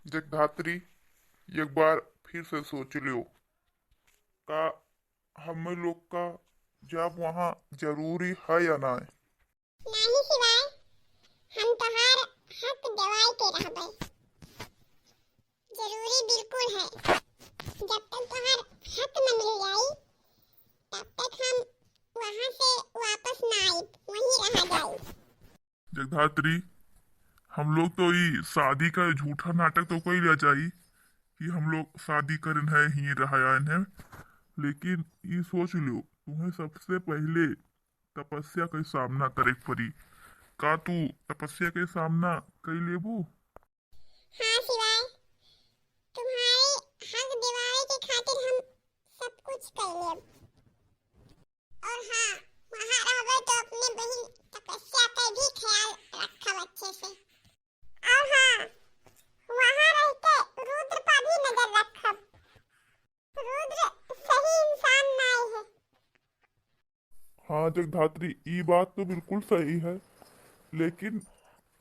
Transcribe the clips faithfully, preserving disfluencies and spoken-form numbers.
जगधात्री, एक बार फिर से सोच लियो, का हम लोग का जब वहाँ जरूरी है या ना? नाही शिवाय, हम तोहार हक दिवाए के रहबे। जरूरी बिल्कुल है। जब तक तोहार हक न मिल जाई, तब तक हम वहाँ से वापस ना आइब, वहीं रहा जाई। जगधात्री, हम लोग तो ई शादी का झूठा नाटक तो कई लिया जाई कि हम लोग शादी करेन है, ही रहा आएन है, लेकिन ई सोच लो, तुम्हें सबसे पहले तपस्या के सामना करे के पड़ी। का तू तपस्या के सामना कई लेबू? हाँ शिवाय, तुम्हारे हक दिवावे के खातिर हम सब कुछ कर लेब। और हाँ, वहाँ रहबे तो अपने बहिन तपस्या का भी ख्याल रखब अच्छे से। और हाँ, वहाँ रहते रुद्र पर भी नजर रखब। रुद्र सही इंसान नाय है। हाँ जगधात्री, ई बात तो बिल्कुल सही है, लेकिन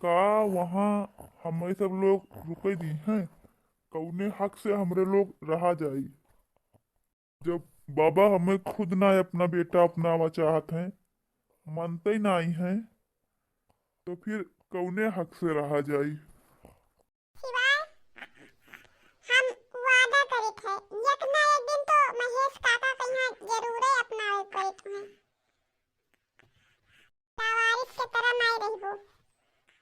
का वहाँ हमें सब लोग रुके दी हैं? कौने हक से हमरे लोग रहा जाई? जब बाबा हमें खुद ना अपना बेटा अपनावा चाहत हैं, मानते ही ना आई हैं, तो फिर कौने हक से रहा जाई? शिवाय, हम वादा करित है, एक ना एक दिन तो महेश काका के यहाँ जरूरे अपनावे पड़ित है। लावारिस के तरह नाय रहबो,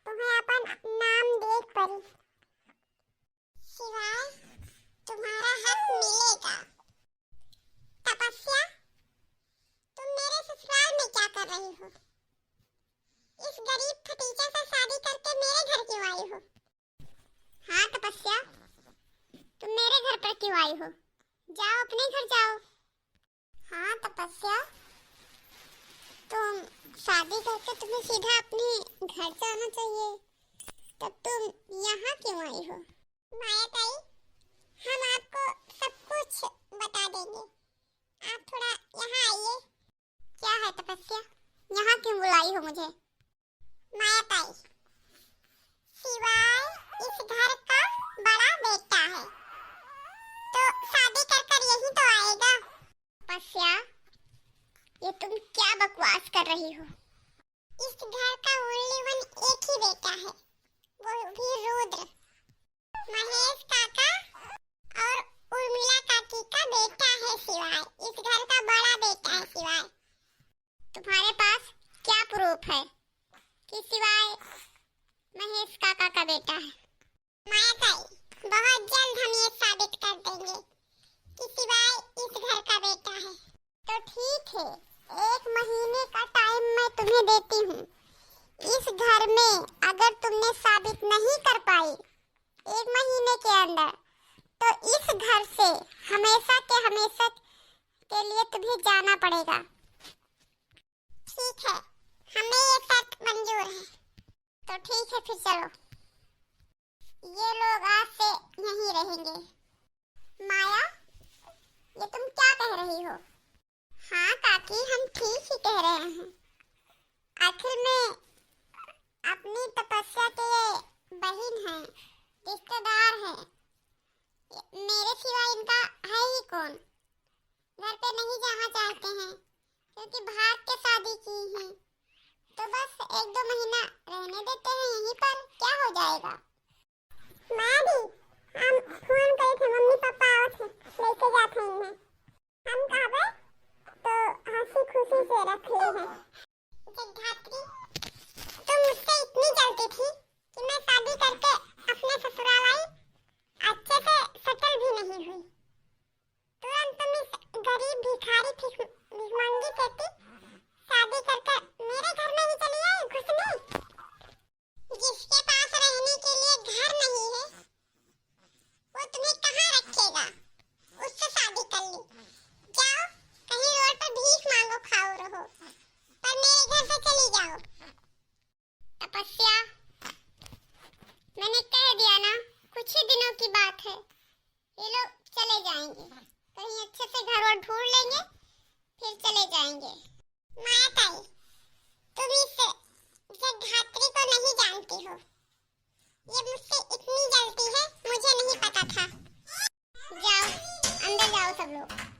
तुम्हें अपन नाम देख पड़ी। शिवाय, तुम्हारा हक मिलेगा। तपस्या, तुम मेरे ससुराल में क्या कर रही हो? इस गरीब फटीचा से शादी करके मेरे घर क्यों आई हो? हाँ तपस्या, तुम मेरे घर पर क्यों आई हो? जाओ, अपने घर जाओ। हाँ तपस्या, तुम शादी करके तुम्हें सीधा अपने घर जाना चाहिए, तब तुम यहाँ क्यों आई हो? माया ताई, हम आपको सब कुछ बता देंगे, आप थोड़ा यहाँ आइए। क्या है तपस्या, यहाँ क्यों बुलाई हो मुझे? माया ताई, शिवाय इस घर का बड़ा बेटा है, तो शादी कर कर यहीं तो आएगा। तपस्या, ये तुम क्या बकवास कर रही हो? इस घर का only one एक ही बेटा है, वो भी रुद्र। महेश काका और उर्मिला काकी का बेटा है शिवाय, इस घर का बड़ा बेटा है शिवाय। तुम्हारे पास क्या proof है कि शिवाय महेश काका का बेटा है? माया ताई, बहुत जल्द हम ये साबित कर देंगे कि शिवाय इस घर का बेटा है। तो ठीक है, एक महीने का time मैं तुम्हें देती हूँ। इस घर में अगर तुमने साबित नहीं कर पाई एक महीने के अंदर, तो इस घर से हमेशा के हमेशा के लिए तुम्हें जाना पड़ेगा। ठीक है, हमें ये शर्त मंजूर है। तो ठीक है, फिर चलो, ये लोग आज से यहीं रहेंगे। माया, ये तुम क्या कह रही हो? हाँ काकी, हम ठीक ही कह रहे हैं। आखिर में अपनी तपस्या के ये बहिन हैं, रिश्तेदार हैं, मेरे सिवा इनका है ही कौन? घर पे नहीं जाना चाहते हैं क्योंकि भाग के शादी की हैं, तो बस एक दो महीना रहने देते हैं यहीं पर, क्या हो जाएगा? माँ जी, हम फोन करे थे, मम्मी पापा आवत हैं, लेके जाते हैं इन्हें। हम कहबे तो हंसी खुशी से रख ले हैं। जगधात्री, तुम मुझसे इतनी जलती थी कि मैं शादी करके अपने ससुराल आई, अच्छे से settle भी नहीं हुई। तुरंत तुम इस गरीब भिखारी भिख-, भिखमंगी से की शादी कर कर मेरे घर में ही चली आई घुसने। जिसके पास रहने के लिए घर नहीं है, वो तुम्हें कहाँ रखेगा? उससे शादी कर ली। जाओ, कहीं रोड पर भीख मांगो, खाओ, रहो, पर मेरे घर से चली जाओ। तपस्या, मैंने कह दिया ना, कुछ ही दिनों की बात है, ये लोग चले जाएंगे, कहीं अच्छे से घर वर ढूंढ लेंगे, फिर चले जाएंगे। माया ताई, तुम इस जगधात्री को नहीं जानती हो, ये मुझसे इतनी जलती है, मुझे कर लो।